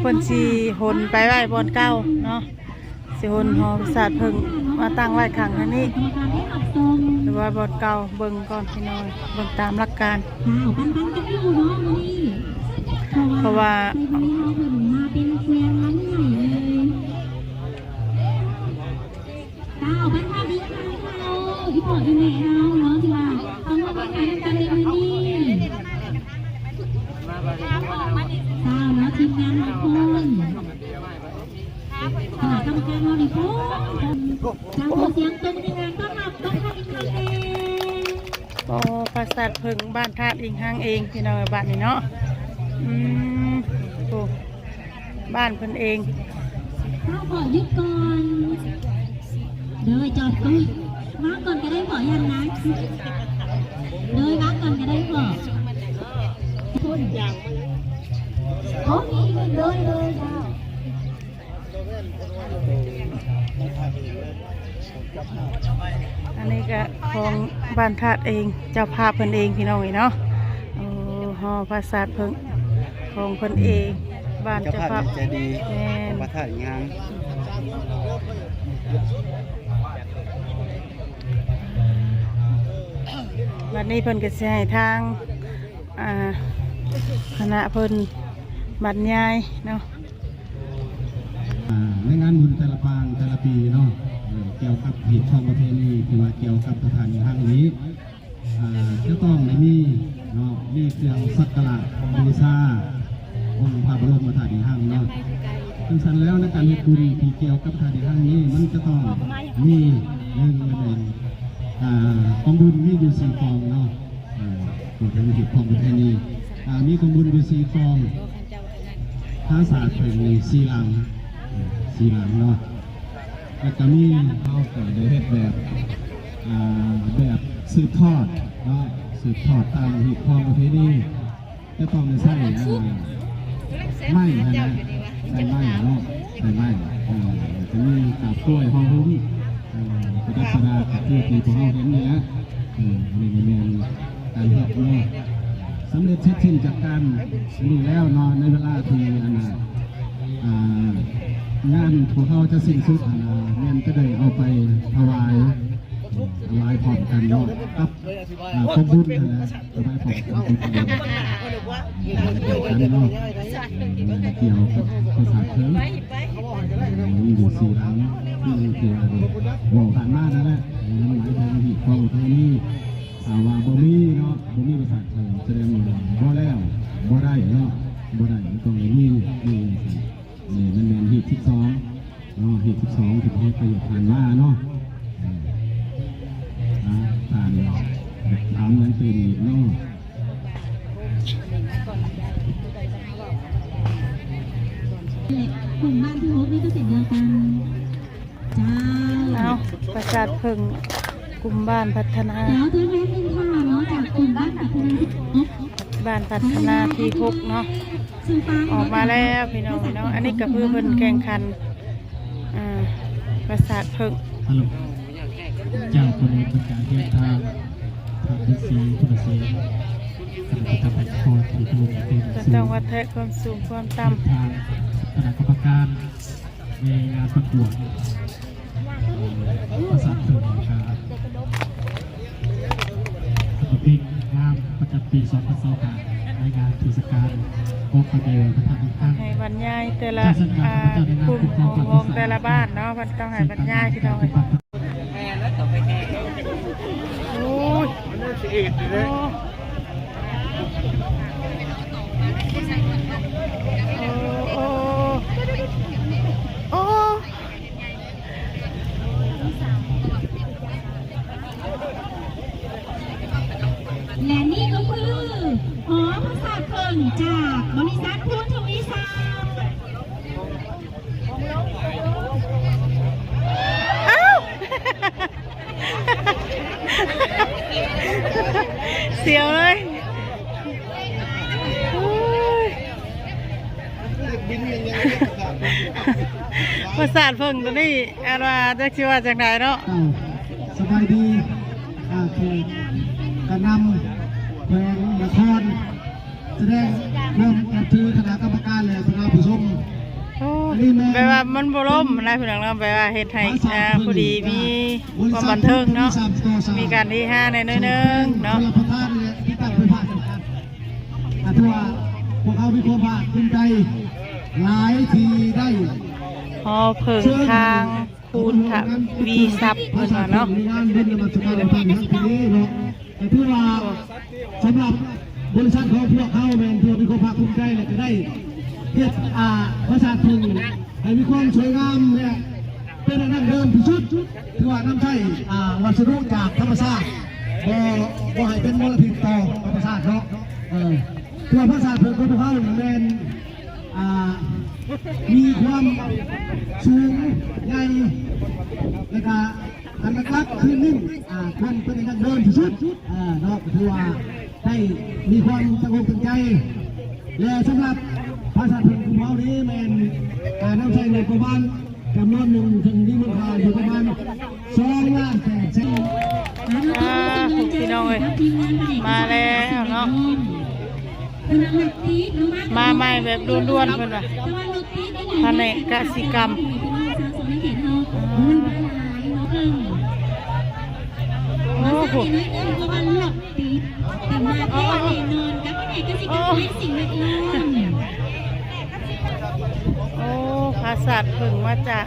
ເພິ່ນຊິຂົນໄປໄວ້ບ່ອນເກົ່າເນາະ ຊິຂົນຫໍປາສາດເຜິ້ງມາຕັ້ງໄວ້ຂ້າງທາງນີ້ ຫຼືວ່າບ່ອນເກົ່າ ເບິ່ງກ່ອນພີ່ນ້ອງ ເບິ່ງຕາມຫຼັກການ ເພາະວ່າ ເຈົ້າ ບັນທາດອີກຄັ້ງເຮົາ ອີ່ພໍ່ອີ່ແມ່ເຮົາເນາະ ທີ່ວ່າຕ້ອງມາເບິ່ງງານນຳກັນໃນມື້ນີ້ ເຈົ້າເນາະ ທີມງານເຮົາພ້ອມ ຄະນະກຳມະການເຮົານີ້ພ້ອມ ເຈົ້າ ຂໍສຽງຕົບມືໃຫ້ຕ້ອນຮັບ ຕ້ອນຮັບອີກຄັ້ງໜຶ່ງ ອໍ ປາສາດເຜິ້ງ ບ້ານທາດອີງຮັງເອງ ພີ່ນ້ອງເອີຍ ບາດນີ້ເນາະ ອືມ ໂອ້ ບ້ານເພິ່ນເອງ ເຮົາຂໍຢຸດກ່ອນ ໂດຍ ຈອດກ່ອນ ວາງກ່ອນກະໄດ້ພໍ່ ຢ່ານະ ໂດຍ ວາງກ່ອນກະໄດ້ພໍ່ ໂອ້ ໂດຍ ໂດຍ ເຈົ້າ. ອັນນີ້ກະຂອງບ້ານທາດເອງ ເຈົ້າພາບເພິ່ນເອງພີ່ນ້ອງເອີຍເນາະ ໂອ້ ຫໍປາສາດເຜິ້ງຂອງເພິ່ນເອງ ບ້ານເຈົ້າພາບ ເຈົ້າພາບໃຈດີ ແມ່ນ ຂອງບ້ານທາດອີງຮັງ ບັດນີ້ເພິ່ນກະຊິໃຫ້ທາງ ອ່າ ຄະນະເພິ່ນບັນຍາຍເນາະ ອ່າ ໃນງານບຸນແຕ່ລະປາງແຕ່ລະປີເນາະ ເອີ ກ່ຽວກັບຮີດຄອງປະເພນີທີ່ວ່າກ່ຽວກັບພະທາດອີງຮັງນີ້ ອ່າ ຈະຕ້ອງໄດ້ມີເນາະ ມີເຄື່ອງສັກກາລະບູຊາອົງພະບໍລົມມະທາດອີງຮັງເນາະ ຈັ່ງຊັ້ນແລ້ວໃນການເຮັດບຸນທີ່ກ່ຽວກັບພະທາດອີງຮັງນີ້ ມັນຈະຕ້ອງມີ ໜຶ່ງ ແມ່ນ ອ່າ ກອງບຸນມີຢູ່ສີ່ກອງເນາະ ເອີ ເວົ້າເຖິງຮີດຄອງປະເພນີ ອ່າ ມີກອງບຸນຢູ່ສີ່ກອງ ປາສາດເພິ່ງນີ້ສີ່ຫຼັງ ເອີ ສີ່ຫຼັງເນາະ ແລ້ວກະມີ ເຮົາກະໄດ້ເຮັດແບບ ອ່າ ແບບສືບທອດເນາະ ສືບທອດຕາມຮີດຄອງປະເພນີ ຈະຕ້ອງໄດ້ໃຊ້ ອ່າ ໄມ້ຫັ້ນນະ ໃຊ້ໄມ້ເນາະ ໃຊ້ໄມ້ ເອີ ຈະມີກາບກ້ວຍຫໍ່ຫຸ້ມ ເອີ ປະດັບປະດາກະຄືທີ່ພວກເຮົາເຫັນນີ້ແຫຼະ ເອີ ອັນນີ້ກະແມ່ນການເຮັດເນາະ ສຳເລັດເສັດສິ້ນຈາກການນີ້ແລ້ວເນາະ ໃນເວລາທີ່ ອັນນ່າ ອ່າ ງານພວກເຮົາຈະສິ້ນສຸດ ອັນນ່າ ແມ່ນຈະໄດ້ເອົາໄປຖວາຍ ຖວາຍພ້ອມກັນເນາະ ກັບ ອ່າ ກອງບຸນຫັ້ນແຫຼະ ຖວາຍພ້ອມກັນເນາະ ເອີ ກ່ຽວກັບປາສາດເຜິ້ງ ມີຢູ່ສີ່ຫຼັງ ຄືທີ່ວ່າໄດ້ເວົ້າຜ່ານມານັ້ນແຫຼະ ມັນໝາຍເຖິງຮີດຄອງປະເພນີ ຖ້າວ່າບໍ່ມີເນາະ ບໍ່ມີປາສາດເຜິ້ງ ສະແດງວ່າບໍ່ແລ້ວ ບໍ່ໄດ້ເນາະ ບໍ່ໄດ້ ມັນຕ້ອງໄດ້ມີ ມີຈັ່ງຊັ້ນ ນີ້ມັນແມ່ນຮີດສິບສອງເນາະ ຮີດສິບສອງທີ່ເຮົາໄປເຮັດຜ່ານມາເນາະ ເອີ ອ່າ ທ່ານຢາກຖາມຫຍັງຕື່ມອີກເນາະ? ກຸ່ມບ້ານທີຫົກນີ້ກະເຊັ່ນດຽວກັນ ເຈົ້າ ເອົາ ປາສາດເຜິ້ງ ກຸ່ມບ້ານພັດທະນາ ແລ້ວໂດຍແມ່ນໜຶ່ງທ່ານເນາະ ຈາກກຸ່ມບ້ານພັດທະນາທີຫົກ ບ້ານພັດທະນາທີຫົກເນາະ ອອກມາແລ້ວພີ່ນ້ອງເນາະ ອັນນີ້ກະຄືເພິ່ນແຂ່ງຂັນ ອ່າ ປາສາດເຜິ້ງ ເຈົ້າ ຄົນເອກບັນດາເທວະທານ ພະລືສີ ພຸດທະເສນ ຄະນະກຳມະການທີ່ເຄົາລົບເປັນ ກະຕ້ອງວັດແທະຄວາມສູງຄວາມຕ່ຳ ທາງຄະນະກຳມະການ ໃນງານປະກວດ ເອີ ປາສາດເຜິ້ງ ແລ້ວກະປະເພດງາມປະຈຳປີສອງພັນຊາວຫ້າ ໃນງານເທດສະການອອກປະເດວພະທາດອີງຮັງ ໃຫ້ບັນຍາຍແຕ່ລະ ອ່າ ກຸ່ມຂອງແຕ່ລະບ້ານເນາະ ເພິ່ນຕ້ອງໃຫ້ບັນຍາຍພີ່ນ້ອງເອີຍ ໂອ້ຍ ໂອ້ ໂອ້ ໂອ້ ແລະນີ້ກະຄື ຫໍປາສາດເຜິ້ງ ຈາກບໍລິສັດພູນທະວີຊາມ ອ້າວ ສຽວເລີຍ ໂອ້ຍ ປາສາດເຜິ້ງໂຕນີ້ ແອດວ່າຈັກຊິວ່າຈັ່ງໃດເນາະ ເຈົ້າ ສະບາຍດີ ອ່າ ແຂກການນຳແຂວງນະຄອນ ສະແດງຄວາມນັບຖືຄະນະກຳມະການ ແລະ ຄະນະຜູ້ຊົມ ແບບວ່າມັນບໍ່ລົ້ມນະພີ່ນ້ອງເນາະ ແບບວ່າເຮັດໃຫ້ ອ່າ ພໍດີມີຄວາມບັນເທີງເນາະ ມີການເຮຮາແດ່ໜ້ອຍໜຶ່ງເນາະ. ຖືວ່າພວກເຮົາມີຄວາມພາກພູມໃຈຫຼາຍທີ່ໄດ້ ຫໍເຜິ້ງທາງ ຄູນທະວີຊັບເພິ່ນວ່າເນາະ. ເປັນງານບຸນນະມັດສະການຂອງທ່ານໃນປີນີ້ເນາະ ກໍຖືວ່າສຳລັບບໍລິສັດຂອງພວກເຮົາແມ່ນຖືວ່າມີຄວາມພາກພູມໃຈ ແລະ ກໍໄດ້ເຮັດ ອ່າ ປາສາດເຜິ້ງໃຫ້ມີຄວາມສວຍງາມ ແລະ ເປັນອັນດັ້ງເດີມທີ່ສຸດ ຖືວ່ານຳໃຊ້ ອ່າ ວັດສະດຸຈາກທຳມະຊາດ ບໍ່ ບໍ່ໃຫ້ເປັນມົນລະພິດຕໍ່ທຳມະຊາດເນາະ. ເອີ ຖືວ່າປາສາດເຜິ້ງຂອງພວກເຮົານີ້ແມ່ນ ອ່າ ມີຄວາມສູງໃຫຍ່ ແລ້ວກະອັນຫຼັກໆຄືໜຶ່ງ ອ່າ ຄວນເປັນອັນດັງເດີມທີ່ສຸດ ເອີ ເນາະ ຄືວ່າໄດ້ມີຄວາມຕັ້ງອົກຕັ້ງໃຈ ແລະ ສຳລັບພາສາດເຜິ້ງຂອງເຮົານີ້ແມ່ນ ອ່າ ນຳໃຊ້ງົບປະມານຈຳນວນໜຶ່ງ ເຊິ່ງມີມູນຄ່າຢູ່ປະມານ ສອງລ້ານແປດແສນ. ອ່າ ພີ່ນ້ອງເອີຍ ມາແລ້ວເນາະ ມາໃໝ່ແບບດ່ວນໆ ເພິ່ນວ່າ ພະແນກກະສິກຳ. ໂອ້ໂຫ ໂອ້ ໂອ້ ພາສາດເຜິ້ງມາຈາກ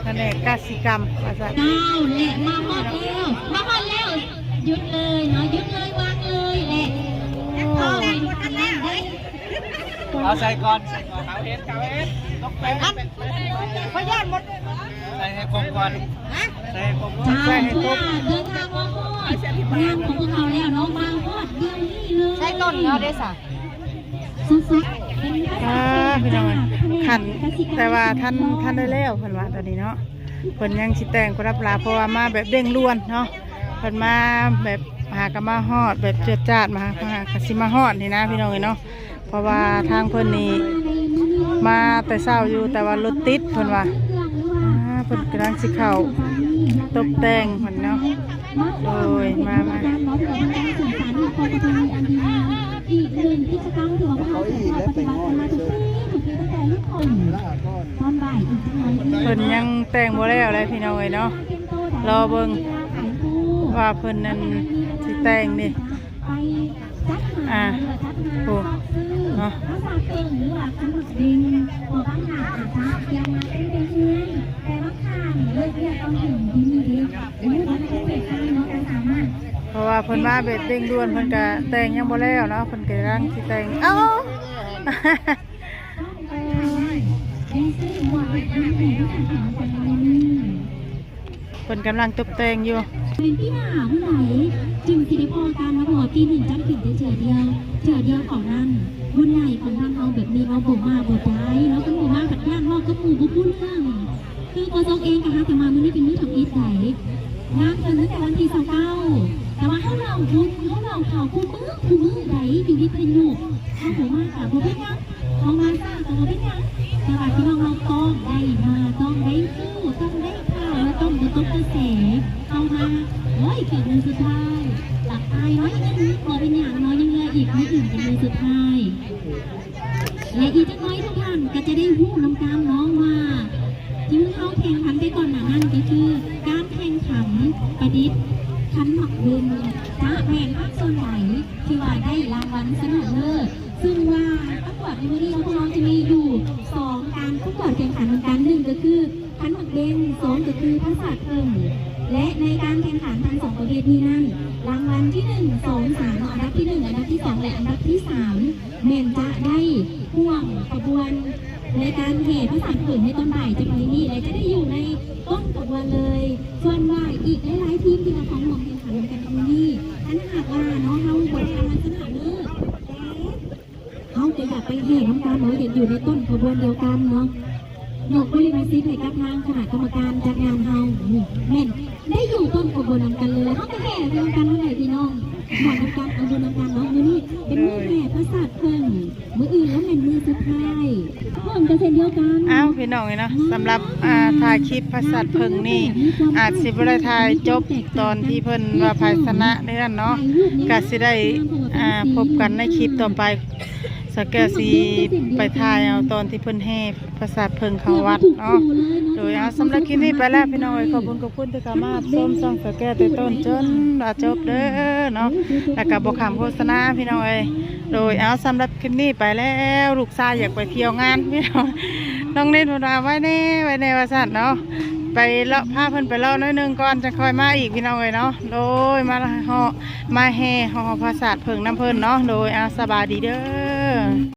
ພະແນກກະສິກຳ ວ່າຊັ້ນ. ເຈົ້າ ແລະ ມາຮອດແລ້ວ ມາຮອດແລ້ວ ຢຸດເລີຍເນາະ ຢຸດເລີຍ ວາງເລີຍ ແລະ ໂອ້ ເອົາໃສ່ກ່ອນ ໃສ່ກ່ອນ ເອົາເຮັດ ເອົາເຮັດ ຕົກແຕ່ງ ອັນ ພະຍາດໝົດ ໃສ່ໃຫ້ຄົບກ່ອນ ຮະ ໃສ່ໃຫ້ຄົບກ່ອນ ເຈົ້າ ໃສ່ໃຫ້ຄົບ ເດີນທາງມາຮອດງານຂອງພວກເຮົາແລ້ວເນາະ ມາຮອດດຽວນີ້ເລີຍ ໃສ່ຕົ້ນເຮົາເດ້ສະ ອ່າ ພີ່ນ້ອງເອີຍ ຄັນ ແຕ່ວ່າທັນ ທັນໄດ້ແລ້ວເພິ່ນວ່າຕອນນີ້ເນາະ ເພິ່ນຍັງຊິແຕ່ງປະດັບຫຼ້າ ເພາະວ່າມາແບບເລັ່ງດ່ວນເນາະ ເພິ່ນມາແບບຫາກະມາຮອດ ແບບຈວດຈາດ ມາຫາ ຫາກະຊິມາຮອດນີ້ນະ ພີ່ນ້ອງເອີຍເນາະ ເພາະວ່າທາງເພິ່ນນີ້ມາແຕ່ເຊົ້າຢູ່ ແຕ່ວ່າລົດຕິດເພິ່ນວ່າ ອ່າ ເພິ່ນກຳລັງຊິເຂົ້າຕົບແຕ່ງເພິ່ນເນາະ. ໂດຍ ມາ ມາ ເພິ່ນຍັງແຕ່ງບໍ່ແລ້ວເລີຍ ພີ່ນ້ອງເອີຍເນາະ ລໍເບິ່ງວ່າເພິ່ນນັ້ນຊິແຕ່ງນີ້ ອ່າ ໂອ້ ເນາະ ເພາະວ່າເພິ່ນມາແບບເລັ່ງດ່ວນ ເພິ່ນກະແຕ່ງຍັງບໍ່ແລ້ວເນາະ ເພິ່ນກະກຳລັງຊິແຕ່ງ ເອົ້າ ເພິ່ນກຳລັງຕົບແຕ່ງຢູ່. ເປັນປີໜ້າມື້ໃດຈຶ່ງຊິໄດ້ພໍ້ກັນເນາະ ເພາະວ່າປີໜຶ່ງຈັດຂຶ້ນແຕ່ເທື່ອດຽວ ເທື່ອດຽວເທົ່ານັ້ນ ບຸນໃຫຍ່ຂອງບ້ານເຮົາແບບນີ້ເນາະ ບໍ່ມາບໍ່ໄດ້ເນາະ ຄັນບໍ່ມາພັດຢ້ານເວົ້າກັບໝູ່ບໍ່ຮູ້ເລື່ອງ. ຄືໂຄສົກເອງກໍຫາແຕ່ມາມື້ນີ້ເປັນມື້ທຳອິດໃດ ງານເພິ່ນຕັ້ງແຕ່ວັນທີຊາວເກົ້າ ແຕ່ວ່າເຮົາເລົ່າບຸນ ເຮົາເລົ່າຂ່າວຄູ່ມື້ ຄູ່ມື້ໃດຢູ່ວິທະຍຸ ເຮົາບໍ່ມາກໍບໍ່ເປັນຫຍັງ ເຮົາມາຊ້າກໍບໍ່ເປັນຫຍັງ ແຕ່ວ່າພີ່ນ້ອງເຮົາຕ້ອງໄດ້ມາ ຕ້ອງໄດ້ຮູ້ ຕ້ອງໄດ້ຂ່າວ ແລະ ຕ້ອງບໍ່ຕົກກະແສ ເຮົາມາ ໂອ້ຍ ເກືອບມື້ສຸດທ້າຍ ລະອາຍໜ້ອຍໜຶ່ງ ບໍ່ເປັນຫຍັງເນາະ ຍັງເຫຼືອອີກມື້ອື່ນເປັນມື້ສຸດທ້າຍ. ແລະ ອີກຈັກໜ້ອຍທຸກທ່ານກໍຈະໄດ້ຮູ້ນຳກັນເນາະວ່າ ທີ່ເຮົາແຂ່ງຂັນໄປກ່ອນໜ້ານັ້ນກໍຄືການແຂ່ງຂັນປະດິດຂັນໝາກເບັນ ຈະແມ່ນພາກສ່ວນໃດທີ່ວ່າໄດ້ລາງວັນຊະນະເລີດ ຊຶ່ງວ່າປະກວດໃນມື້ນີ້ຂອງພວກເຮົາຈະມີຢູ່ສອງການປະກວດແຂ່ງຂັນນຳກັນ ໜຶ່ງກໍຄື ຂັນໝາກເບັນ ສອງກໍຄືພາສາດເຜິ້ງ ແລະ ໃນການແຂ່ງຂັນທັງສອງປະເພດນີ້ນັ້ນ ລາງວັນທີໜຶ່ງ ສອງ ສາມ ເນາະ ອັນດັບທີໜຶ່ງ ອັນດັບທີສອງ ແລະ ອັນດັບທີສາມ ແມ່ນຈະໄດ້ຮ່ວມຂະບວນໃນການແຫ່ພາສາດເຜິ້ງໃນຕອນບ່າຍຈະໄປນີ້ ແລະ ຈະໄດ້ຢູ່ໃນຕົ້ນຂະບວນເລີຍ. ສ່ວນວ່າອີກຫຼາຍໆທີມທີ່ວ່າເຂົ້າຮ່ວມແຂ່ງຂັນນຳກັນໃນມື້ນີ້ ຄັນຫາກວ່າເນາະ ເຮົາບໍ່ໄດ້ລາງວັນຊະນະເລີດ ແຕ່ ເຮົາກໍຢາກໄປແຫ່ນຳກັນເນາະ ຢາກຢູ່ໃນຕົ້ນຂະບວນດຽວກັນເນາະ. ຍົກບໍລິມະສິດໃຫ້ກັບທາງຄະນະກຳມະການຈັດງານເຮົາ ແມ່ນໄດ້ຢູ່ຕົ້ນຂະບວນນຳກັນເລີຍ ເຮົາກໍແຫ່ໄປນຳກັນນັ້ນແຫຼະພີ່ນ້ອງ ມ່ວນນຳກັນ ເອົາບຸນນຳກັນເນາະ. ມື້ນີ້ເປັນມື້ແຫ່ພາສາດເຜິ້ງ ມື້ອື່ນລະແມ່ນມື້ສຸດທ້າຍ ເພິ່ນກໍເຊັ່ນດຽວກັນ. ອ້າວ ພີ່ນ້ອງເອີຍເນາະ ສຳລັບ ອ່າ ຖ່າຍຄລິບພາສາດເຜິ້ງນີ້ ອາດຊິບໍ່ໄດ້ຖ່າຍຈົບຕອນທີ່ເພິ່ນວ່າໃຜຊະນະໃນນັ້ນເນາະ ກະຊິໄດ້ ອ່າ ພົບກັນໃນຄລິບຕໍ່ໄປ. ສາວແກ້ວຊິໄປຖ່າຍເອົາຕອນທີ່ເພິ່ນແຫ່ປາສາດເຜິ້ງເຂົ້າວັດເນາະ. ໂດຍ ເອົາ ສຳລັບຄລິບນີ້ໄປແລ້ວພີ່ນ້ອງເອີຍ, ຂອບຄຸນຂອບຄຸນທີ່ເຂົ້າມາຮັບຊົມຊ່ອງສາວແກ້ວແຕ່ຕົ້ນຈົນວ່າຈົບເດີເນາະ, ແລ້ວກໍບໍ່ຂ້າມໂຄສະນາພີ່ນ້ອງເອີຍ. ໂດຍ ເອົາ ສຳລັບຄລິບນີ້ໄປແລ້ວ, ລູກຊາຍຢາກໄປທ່ຽວງານພີ່ນ້ອງ, ນ້ອງເນນເພິ່ນວ່າໄວ້ແດ່ໄວ້ແດ່ວ່າຊັ້ນເນາະ, ໄປເລາະ ພາເພິ່ນໄປເລາະໜ້ອຍໜຶ່ງກ່ອນ ຈັ່ງຄ່ອຍມາອີກພີ່ນ້ອງເອີຍເນາະ. ໂດຍ ມາເລາະ ມາແຫ່ຫໍ່ພາສາດເຜິ້ງນຳເພິ່ນເນາະ. ໂດຍ ເອົາ ສະບາຍດີເດີ.